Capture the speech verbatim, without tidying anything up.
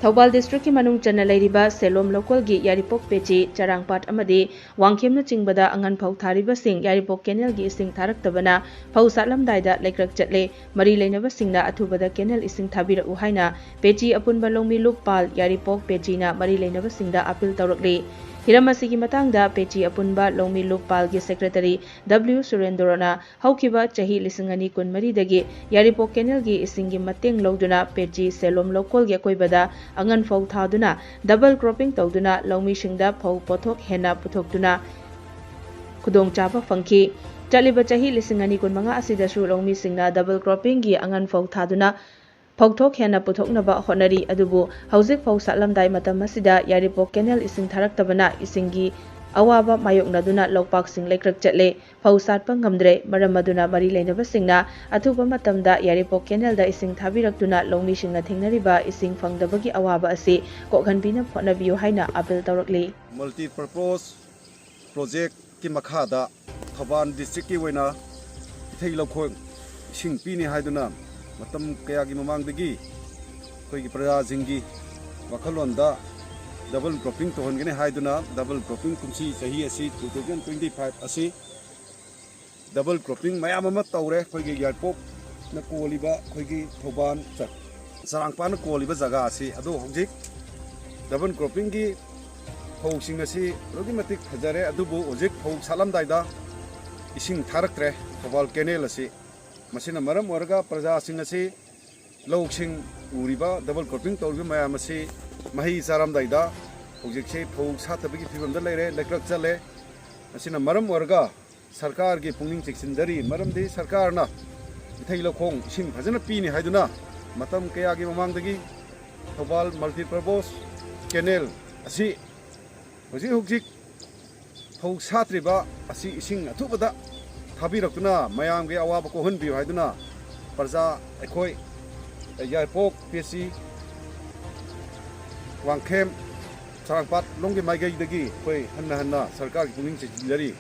ꯊꯧꯕꯥꯜ ꯗꯤꯁꯇ꯭ꯔꯤꯛꯀꯤ ꯃꯅꯨꯡ ꯆꯟꯅ ꯂꯩꯔꯤꯕ ꯁꯦꯂꯣꯝ ꯂꯧꯀꯣꯜꯒꯤ ꯌꯥꯏꯔꯤꯄꯣꯛ ꯄꯦꯆꯤ, ꯆꯔꯥꯡꯄꯥꯠ ꯑꯃꯗꯤ ꯋꯥꯡꯈꯦꯝꯅꯆꯤꯡꯕꯗ ꯑꯉꯟ ꯐꯧ ꯊꯥꯔꯤꯕꯁꯤꯡ ꯌꯥꯏꯔꯤꯄꯣꯛ ꯀꯦꯅꯦꯜꯒꯤ ꯏꯁꯤꯡ ꯊꯥꯔꯛꯇꯕꯅ ꯐꯧ ꯁꯥꯠꯂꯝꯗꯥꯏꯗ ꯂꯩꯀ꯭ꯔꯛ ꯆꯠꯂꯦ꯫ ꯃꯔꯤ ꯂꯩꯅꯕꯁꯤꯡꯅ ꯑꯊꯨꯕꯗ ꯀꯦꯅꯦꯜ ꯏꯁꯤꯡ ꯊꯥꯕꯤꯔꯛꯎ ꯍꯥꯏꯅ ꯄꯦꯆꯤ ꯑꯄꯨꯟꯕ ꯂꯧꯃꯤ ꯂꯨꯞ ꯄꯥꯜ ꯌꯥꯏꯔꯤꯄꯣꯛ ꯄꯦꯆꯤꯅ ꯃꯔꯤ ꯂꯩꯅꯕꯁꯤꯡꯗ ꯑꯄꯤꯜ ꯇꯧꯔꯛꯂꯤ꯫ ꯍꯤꯔꯝ ꯑꯁꯤꯒꯤ ꯃꯇꯥꯡꯗ ꯄꯦꯆꯤ ꯑꯄꯨꯟꯕ ꯂꯧꯃꯤ ꯂꯨꯞ ꯄꯥꯜꯒꯤ ꯁꯦꯀ꯭ꯔꯦꯇꯔꯤ ꯗꯕ꯭ꯂꯤꯎ ꯁꯨꯔꯦꯟꯗ꯭ꯔꯣꯅ ꯍꯧꯈꯤꯕ ꯆꯍꯤ ꯂꯤꯁꯤꯡ ꯑꯅꯤ ꯀꯨꯟꯃꯔꯤꯗꯒꯤ ꯌꯥꯏꯔꯤꯄꯣꯛ ꯀꯦꯅꯦꯜꯒꯤ ꯏꯁꯤꯡꯒꯤ ꯃꯇꯦꯡ ꯂꯧꯗꯨꯅ ꯄꯦꯆꯤ ꯁꯦꯂꯣꯝ ꯂꯧꯀꯣꯜꯒꯤ ꯑꯀꯣꯏꯕꯗ ꯑꯉꯟ ꯐꯧ ꯊꯥꯗꯨꯅ ꯗꯕꯜ ꯀ꯭ꯔꯣꯞꯄꯤꯡ ꯇꯧꯗꯨꯅ ꯂꯧꯃꯤꯁꯤꯡꯗ ꯐꯧ ꯄꯣꯠꯊꯣꯛ ꯍꯦꯟꯅ ꯄꯨꯊꯣꯛꯇꯨꯅ ꯈꯨꯗꯣꯡꯆꯥꯕ ꯐꯪꯈꯤ꯫ ꯆꯠꯂꯤꯕ ꯆꯍꯤ ꯂꯤꯁꯤꯡ ꯑꯅꯤ ꯀꯨꯟꯃꯉꯥ ꯑꯁꯤꯗꯁꯨ ꯂꯧꯃꯤꯁꯤꯡꯅ ꯗꯕꯜ ꯀ꯭ꯔꯣꯞꯄꯤꯡꯒꯤ ꯑꯉꯟ ꯐꯧ ꯊꯥꯗꯨꯅ ꯐꯧꯊꯣꯛ ꯍꯦꯟꯅ ꯄꯨꯊꯣꯛꯅꯕ ꯍꯣꯠꯅꯔꯤ꯫ ꯑꯗꯨꯕꯨ ꯍꯧꯖꯤꯛ ꯐꯧ ꯁꯥꯠꯂꯝꯗꯥꯏ ꯃꯇꯝ ꯑꯁꯤꯗ ꯌꯥꯏꯔꯤꯄꯣꯛ ꯀꯦꯅꯦꯜ ꯏꯁꯤꯡ ꯊꯥꯔꯛꯇꯕꯅ ꯏꯁꯤꯡꯒꯤ ꯑꯋꯥꯕ ꯃꯥꯌꯣꯛꯅꯗꯨꯅ ꯂꯧꯄꯥꯛꯁꯤꯡ ꯂꯩꯀ꯭ꯔꯛ ꯆꯠꯂꯦ꯫ ꯐꯧ ꯁꯥꯠꯄ ꯉꯝꯗ꯭ꯔꯦ꯫ ꯃꯔꯝ ꯑꯗꯨꯅ ꯃꯔꯤ ꯂꯩꯅꯕꯁꯤꯡꯅ ꯑꯊꯨꯕ ꯃꯇꯝꯗ ꯌꯥꯏꯔꯤꯄꯣꯛ ꯀꯦꯅꯦꯜꯗ ꯏꯁꯤꯡ ꯊꯥꯕꯤꯔꯛꯇꯨꯅ ꯂꯧꯃꯤꯁꯤꯡꯅ ꯊꯦꯡꯅꯔꯤꯕ ꯏꯁꯤꯡ ꯐꯪꯗꯕꯒꯤ ꯑꯋꯥꯕ ꯑꯁꯤ ꯀꯣꯛꯍꯟꯕꯤꯅꯕ ꯍꯣꯠꯅꯕꯤꯌꯨ ꯍꯥꯏꯅ ꯑꯥꯄꯤꯜ ꯇꯧꯔꯛꯂꯤ꯫ ꯃꯜꯇꯤ ꯄꯔꯄꯣꯁ ꯄ꯭ꯔꯣꯖꯦꯛꯀꯤ ꯃꯈꯥꯗ ꯊꯧꯕꯥꯜ ꯗꯤꯁꯇ꯭ꯔꯤꯛꯀꯤ ꯑꯣꯏꯅ ꯏꯊꯩ ꯂꯧꯈꯣꯡ ꯏꯁꯤꯡ ꯄꯤꯅꯤ ꯍꯥꯏꯗꯨꯅ ꯃꯇꯝ ꯀꯌꯥꯒꯤ ꯃꯃꯥꯡꯗꯒꯤ ꯑꯩꯈꯣꯏꯒꯤ ꯄ꯭ꯔꯖꯥꯁꯤꯡꯒꯤ ꯋꯥꯈꯜꯂꯣꯟꯗ ꯗꯕꯜ ꯀ꯭ꯔꯣꯞꯄꯤꯡ ꯇꯧꯍꯟꯒꯅꯤ ꯍꯥꯏꯗꯨꯅ ꯗꯕꯜ ꯀ꯭ꯔꯣꯞꯄꯤꯡ ꯀꯨꯝꯁꯤ ꯆꯍꯤ ꯑꯁꯤ two thousand twenty five ꯑꯁꯤ ꯗꯕꯜ ꯀ꯭ꯔꯣꯞꯄꯤꯡ ꯃꯌꯥꯝ ꯑꯃ ꯇꯧꯔꯦ꯫ ꯑꯩꯈꯣꯏꯒꯤ ꯌꯥꯏꯄꯣꯛꯅ ꯀꯣꯜꯂꯤꯕ ꯑꯩꯈꯣꯏꯒꯤ ꯊꯧꯕꯥꯜ ꯆ-, ꯆꯔꯥꯡꯄꯥꯠꯅ ꯀꯣꯜꯂꯤꯕ ꯖꯒꯥ ꯑꯁꯤ꯫ ꯑꯗꯣ ꯍꯧꯖꯤꯛ ꯗꯕꯜ ꯀ꯭ꯔꯣꯞꯄꯤꯡꯒꯤ ꯐꯧꯁꯤꯡ ꯑꯁꯤ ꯑꯗꯨꯛꯀꯤ ꯃꯇꯤꯛ ꯐꯖꯔꯦ꯫ ꯑꯗꯨꯕꯨ ꯍꯧꯖꯤꯛ ꯐꯧ ꯁꯥꯠꯂꯝꯗꯥꯏꯗ ꯏꯁꯤꯡ ꯊꯥꯔꯛꯇ꯭ꯔꯦ ꯊꯧꯕꯥꯜ ꯀꯦꯅꯦꯜ ꯑꯁꯤ꯫ ꯃꯁꯤꯅ ꯃꯔꯝ ꯑꯣꯏꯔꯒ ꯄ꯭ꯔꯖꯥꯁꯤꯡ ꯑꯁꯤ ꯂꯧꯁꯤꯡ ꯎꯔꯤꯕ ꯗꯕꯜ ꯀ꯭ꯔꯣꯞꯄꯤꯡ ꯇꯧꯔꯤꯕ ꯃꯌꯥꯝ ꯑꯁꯤ ꯃꯍꯩ ꯆꯥꯔꯝꯗꯥꯏꯗ ꯍꯧꯖꯤꯛꯁꯤ ꯐꯧ ꯁꯥꯠꯇꯕꯒꯤ ꯐꯤꯕꯝꯗ ꯂꯩꯔꯦ, ꯂꯩꯀ꯭ꯔꯛ ꯆꯠꯂꯦ꯫ ꯃꯁꯤꯅ ꯃꯔꯝ ꯑꯣꯏꯔꯒ ꯁꯔꯀꯥꯔꯒꯤ ꯄꯨꯛꯅꯤꯡ ꯆꯤꯡꯁꯤꯟꯖꯔꯤ꯫ ꯃꯔꯝꯗꯤ ꯁꯔꯀꯥꯔꯅ ꯏꯊꯩ ꯂꯧꯈꯣꯡ ꯏꯁꯤꯡ ꯐꯖꯅ ꯄꯤꯅꯤ ꯍꯥꯏꯗꯨꯅ ꯃꯇꯝ ꯀꯌꯥꯒꯤ ꯃꯃꯥꯡꯗꯒꯤ ꯊꯧꯕꯥꯜ ꯃꯜꯇꯤ ꯄꯔꯄꯣꯁ ꯀꯦꯅꯦꯜ ꯑꯁꯤ ꯍꯧꯖꯤꯛ ꯍꯧꯖꯤꯛ ꯐꯧ ꯁꯥꯠꯇ꯭ꯔꯤꯕ ꯑꯁꯤ ꯏꯁꯤꯡ ꯑꯊꯨꯕꯗ ꯊꯥꯕꯤꯔꯛꯇꯨꯅ ꯃꯌꯥꯝꯒꯤ ꯑꯋꯥꯕ ꯀꯣꯛꯍꯟꯕꯤꯌꯨ ꯍꯥꯏꯗꯨꯅ ꯄ꯭ꯔꯖꯥ ꯑꯩꯈꯣꯏ ꯌꯥꯏꯄꯣꯛ ꯄꯦꯆꯤ ꯋꯥꯡꯈꯦꯝ ꯆꯔꯥꯡꯄꯥꯠ ꯂꯣꯝꯒꯤ ꯃꯥꯏꯀꯩꯗꯒꯤ ꯑꯩꯈꯣꯏ ꯍꯟꯅ ꯍꯟꯅ ꯁꯔꯀꯥꯔꯒꯤ ꯄꯨꯛꯅꯤꯡ ꯆꯤꯡꯁꯤꯟꯖꯔꯤ꯫